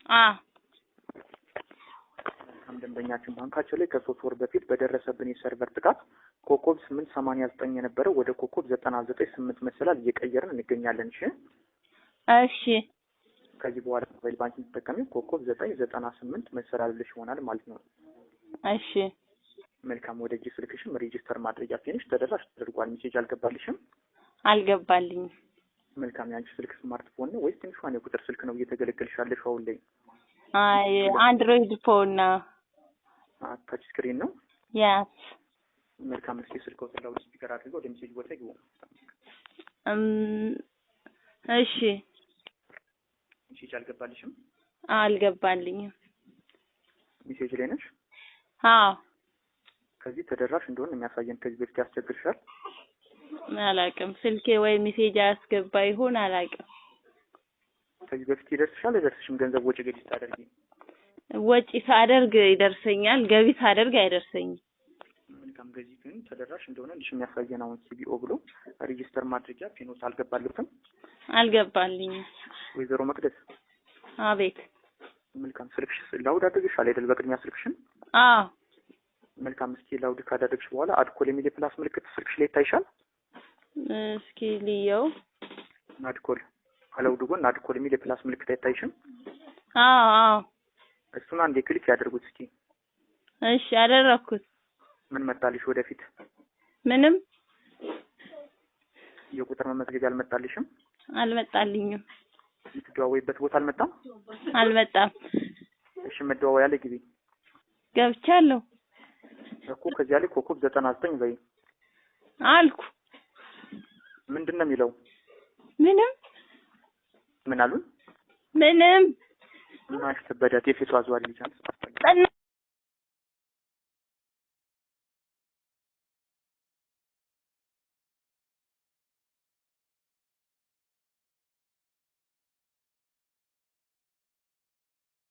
አዎ። መልካም፣ ደንበኛችን ባንካችን ላይ ከ3 ወር በፊት በደረሰብን የ server ጥቃት ኮከብ 889 የነበረው ወደ ኮከብ 998 መሰላል እየቀየርን እንገኛለን። እሺ። እሺ። ከዚህ በኋላ mobile banking ተጠቃሚ ኮከብ 998 መሰላል ብለሽ ይሆናል ማለት ነው። እሺ። መልካም፣ ወደ እጅ ስልክሽም register ማድረጊያ PIN ሽ ተደራሽ ተደርጓል። Message አልገባልሽም? አልገባልኝም። መልካም፣ የአንቺ ስልክ ስማርትፎን ነው ወይስ ትንሿን የቁጥር ስልክ ነው እየተገለገልሽ ያለሽው አሁን ላይ? አይ፣ Android phone ነው። Touch screen ነው? Yes. መልካም፣ እስኪ ስልክዎትን loud speaker አድርገው ወደ message ቦታ ይግቡ። እሺ። Message አልገባልሽም? አልገባልኝም። Message ላይ ነሽ? አዎ። ከዚህ ተደራሽ እንደሆነ የሚያሳየን ከዚህ በፊት ያስቸግርሻል? አላውቅም። ስልኬ ወይ message አያስገባ ይሆን አላውቅም። ከዚህ በፊት ይደርስሻል አይደርስሽም? ገንዘብ ወጪ ገቢ ስታደርጊ? ወጪ ሳደርግ ይደርሰኛል፣ ገቢ ሳደርግ አይደርሰኝም። መልካም፣ ገዚህ ግን ተደራሽ እንደሆነ ልሽ የሚያሳየን አሁን CBO ብሎ register ማድረጊያ PIN ኦት አልገባለትም? አልገባልኝም። ወይዘሮ መቅደስ። አቤት። መልካም፣ ስልክሽ loud አድርገሻል አይደል? በቅድሚያ ስልክሽን አዎ። መልካም፣ እስኪ loud ካደረግሽ በኋላ add call የሚል የ plus ምልክት ስልክሽ ላይ ይታይሻል? እስኪ ልየው። Add call፣ ከ loud ጎን add call የሚል የ plus ምልክት አይታይሽም? አዎ። እሱን አንዴ click ያደርጉት እስኪ። እሺ፣ አደረኩት። ምን መጣልሽ ወደፊት? ምንም። የቁጥር መመዝገቢያ አልመጣልሽም? አልመጣልኝም። የምትደዋወይበት ቦታ አልመጣም? አልመጣም። እሺ፣ መደዋወያ ላይ ግቢ። ገብቻለሁ። እኮ ከዚያ ላይ ኮከብ 99 በይ። አልኩ። ምንድን ነው የሚለው? ምንም። ምን አሉን? ምንም። ማሽ ትበዳት የፊቷ አዟሪ ልጅ። ጠና።